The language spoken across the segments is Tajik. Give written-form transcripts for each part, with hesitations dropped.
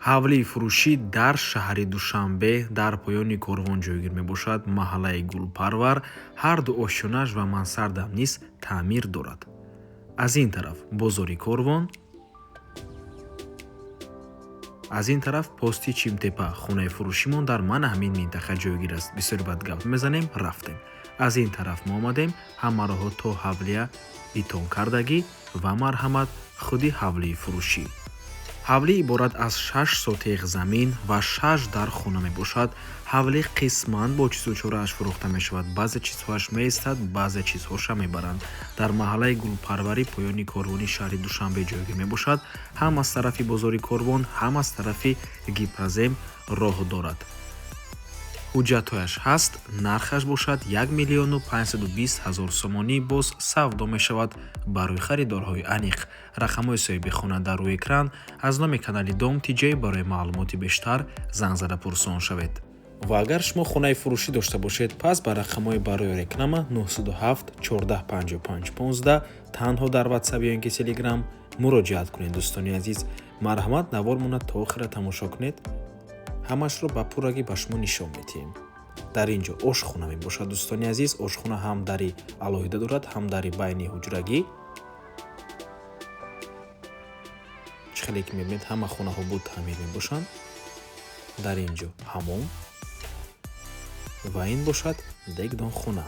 Ҳавлии фурӯшӣ дар шаҳри Душанбе, дар поёни Корвон ҷойгир мебошад, маҳаллаи Гулпарвар. Ҳарду ошёнаш ва мансардам низ таъмир дорад. Аз ин тараф бозори Корвон, аз ин тараф пости Чимтепа. Хонаи фурӯшимон дар мана ҳамин минтақа ҷойгир аст. Бисёри бад гап мезанем, рафтем. Аз ин тараф мо омадем, ҳама роҳҳо то ҳавлия битон кардагӣ ва марҳамат, худи ҳавлии фурӯшӣ. Ҳавлӣ иборат аз 6 сотих замин ва шаш дар хона мебошад. Ҳавлӣ қисман бо чизу чорааш фурӯхта мешавад. Баъзе чизҳояш меистад, баъзе чизҳоша мебаранд. Дар маҳаллаи Гулпарварӣ, поёни Корвони шаҳри Душанбе ҷойгир мебошад. Ҳам аз тарафи бозори Корвон, ҳам аз тарафи Гипрозем роҳ дорад. Ҳуҷҷатҳояш ҳаст. Нархаш бошад 1 520 000 сомонӣ, боз савдо мешавад. Барои харидорҳои аниқ рақамҳои соҳиби хона дар рӯи экран. Аз номи канали Дом Тиҷей барои маълумоти бештар занг зада пурсон шавед. Ва агар шумо хонаи фурӯшӣ дошта бошед, пас ба рақамҳои барои реклама 907 14 55 15 танҳо дар Ватсап ё ин ки Телеграм муроҷиат кунед. Дӯстони азиз, марҳамат, навормона то охира тамошо кунед, ҳамашро ба пуррагӣ ба шумо нишон медиҳем. Дар ин ҷо ошхона мебошад, дӯстони азиз. Ошхона ҳам дари алоҳида дорад, ҳам дари байни ҳуҷрагӣ. Чӣ хеле ки мебинед, ҳама хонаҳо бо таъмир мебошанд. Дар ин ҷо ҳамом ва ин бошад дегдонхона.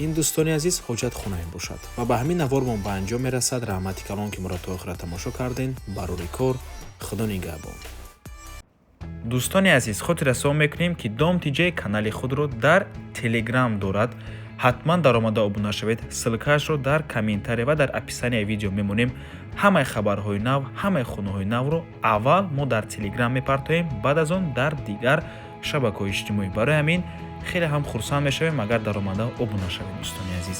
Ин, дӯстони азиз, ҳоҷатхона мебошад. Ва ба ҳамин навормон ба анҷом мерасад. Раҳмати калон, ки моро то охира тамошо кардем. Барори кор, Худо нигаҳбон. Дӯстони азиз, хотиррасон мекунем, ки Дом Тиҷей канали худро дар Телеграм дорад. Ҳатман даромада обуна шавед. Ссылка ашро дар комментария ва дар описания видео мемонем. Ҳамаи хабарҳои нав, ҳамаи хонаҳои навро аввал мо дар Телеграм мепартоем, баъд аз он дар дигар шабакаҳои иҷтимоӣ. Барои ҳамин хеле ҳам хурсанд мешавем, агар даромада обуна шавед, дӯстони азиз.